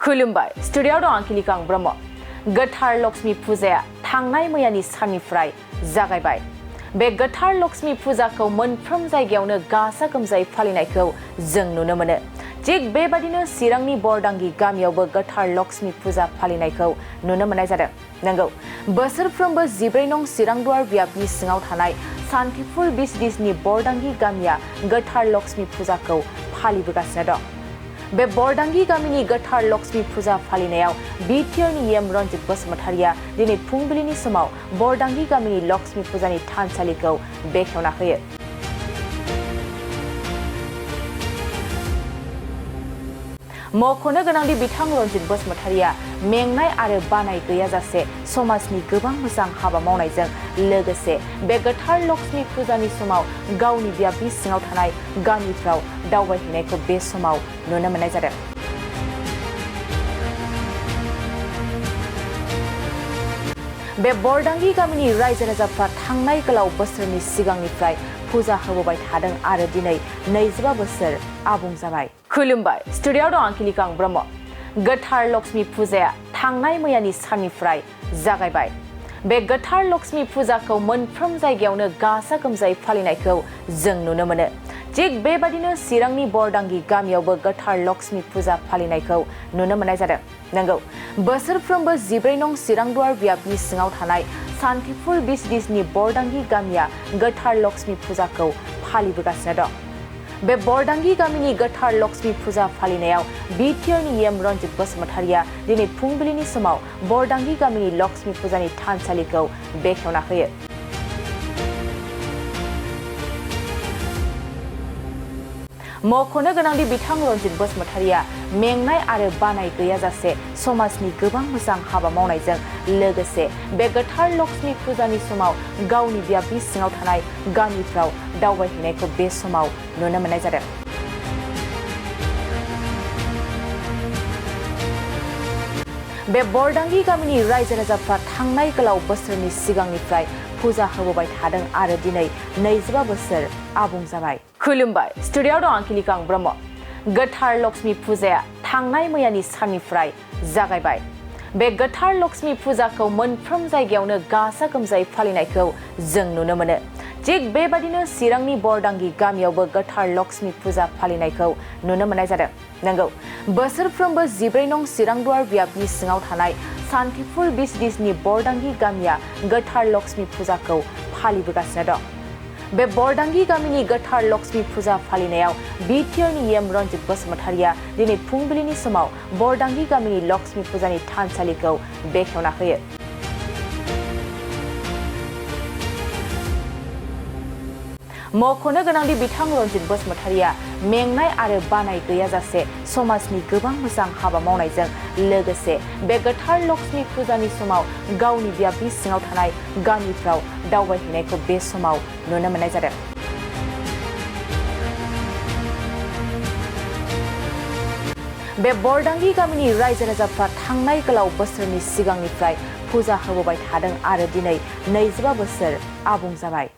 खुलुमबाय स्टुडिय'आव दं आं खिलिखां ब्रह्म। गोथार लक्ष्मी फुजाया थांनाय मैयानि साननिफ्राय जागायबाय। बे गोथार लक्ष्मी फुजाखौ मोनफ्रोम जायगायावनो गाजा गोमजायै फालिनायखौ जों नुनो मोनो। थिग बेबादिनो चिरांनि बरदांगि गामियावबो गोथार लक्ष्मी फुजा फालिनायखौ नुनो मोननाय जादों। नंगौ, बोसोरफ्रोमबो 14 नं चिरांदुवार बियाबनि सिङाव थानाय सान्तिफुल बिसदिसनि बरदांगि गामिया गोथार लक्ष्मी फुजाखौ फालिबोगासिनो दं। बे बरदांगि गामिनि गोथार लक्ष्मी फुजा फालिनायाव बिटिआरनि एम रन्जित बसुमतारिया दिनै फुंबिलिनि समाव बरदांगि गामिनि लक्ष्मी फुजानि थानसालिखौ बेखेवना होयो। मख'नो गोनांदि बिथां रन्जित बसुमतारिया मेंनाय आरो बानाय गैयाजासे समाजनि गोबां मोजां हाबा मावनायजों लोगोसे बे गोथार लक्ष्मी फुजानि समाव गावनि बियाबनि सिङाव थानाय गामिफ्राव दावबायहैनायखौ बे समाव नुनो मोननाय जादों। बे बरदांगि गामिनि रायजो राजाफ्रा थांनाय गोलाव बोसोरनि सिगांनिफ्राय फुजा होबोबाय थादों आरो दिनै 25 बोसोर आबुं जाबाय। खुलुमबाय स्टुडिय'आव दं आं खिलिखां ब्रह्म। गोथार लक्ष्मी फुजाया थांनाय मैयानि साननिफ्राय जागायबाय। बे गोथार लक्ष्मी फुजाखौ मोनफ्रोम जायगायावनो गाजा गोमजायै फालिनायखौ जों नुनो मोनो। थिग बेबादिनो चिरांनि बरदांगि गामियावबो गोथार लक्ष्मी फुजा फालिनायखौ नुनो मोननाय जादों। नंगौ, बोसोरफ्रोमबो 14 नं चिरांदुवार बियाबनि सिङाव थानाय सान्तिफुल बिसदिसनि बरदांगि गामिया गोथार लक्ष्मी फुजाखौ फालिबोगासिनो दं। बे बरदांगि गामिनि गोथार लक्ष्मी फुजा फालिनायाव बिटिआरनि एम रन्जित बसुमतारिया दिनै फुंबिलिनि समाव बरदांगि गामिनि लक्ष्मी फुजानि थानसालिखौ बेखेवना होयो। मख'नो गोनांदि बिथां रन्जित बसुमतारिया मेंनाय आरो बानाय गैयाजासे समाजनि गोबां मोजां हाबा मावनायजों लोगोसे बे गोथार लक्ष्मी फुजानि समाव गावनि बियाबनि सिङाव थानाय गामिफ्राव दावबायहैनायखौ बे समाव नुनो मोननाय जादों। बे बरदांगि गामिनि रायजो राजाफ्रा थांनाय गोलाव बोसोरनि सिगांनिफ्राय फुजा होबोबाय थादों आरो दिनै 25 बोसोर आबुं जाबाय। खुलुमबाय स्टुडिय'आव दं आं खिलिखां ब्रह्म। गोथार लक्ष्मी फुजाया थांनाय मैयानि साननिफ्राय जागायबाय। बे गोथार लक्ष्मी फुजाखौ मोनफ्रोम जायगायावनो गाजा गोमजायै फालिनायखौ जों नुनो मोनो। थिग बेबादिनो चिरांनि बरदांगि गामियावबो गोथार लक्ष्मी फुजा फालिनायखौ नुनो मोननाय जादों। नंगौ, बोसोरफ्रोमबो 14 नं चिरांदुवार बियाबनि सिङाव थानाय सान्तिफुल बिसदिसनि बरदांगि गामिया गोथार लक्ष्मी फुजाखौ फालिबोगासिनो दं। बे बरदांगि गामिनि गोथार लक्ष्मी फुजा फालिनायाव बिटिआरनि एम रन्जित बसुमतारिया दिनै फुंबिलिनि समाव बरदांगि गामिनि लक्ष्मी फुजानि थानसालिखौ बेखेवना होयो। मख'नो गोनांदि बिथां रन्जित बसुमतारिया मेंनाय आरो बानाय गैयाजासे समाजनि गोबां मोजां हाबा मावनायजों लोगोसे बे गोथार लक्ष्मी फुजानि समाव गावनि बियाबनि सिङाव थानाय गामिफ्राव दावबायहैनायखौ बे समाव नुनो मोननाय जादों। बे बरदांगि गामिनि रायजो राजाफ्रा थांनाय गोलाव बोसोरनि सिगांनिफ्राय फुजा होबोबाय थादों आरो दिनै 25 बोसोर आबुं जाबाय।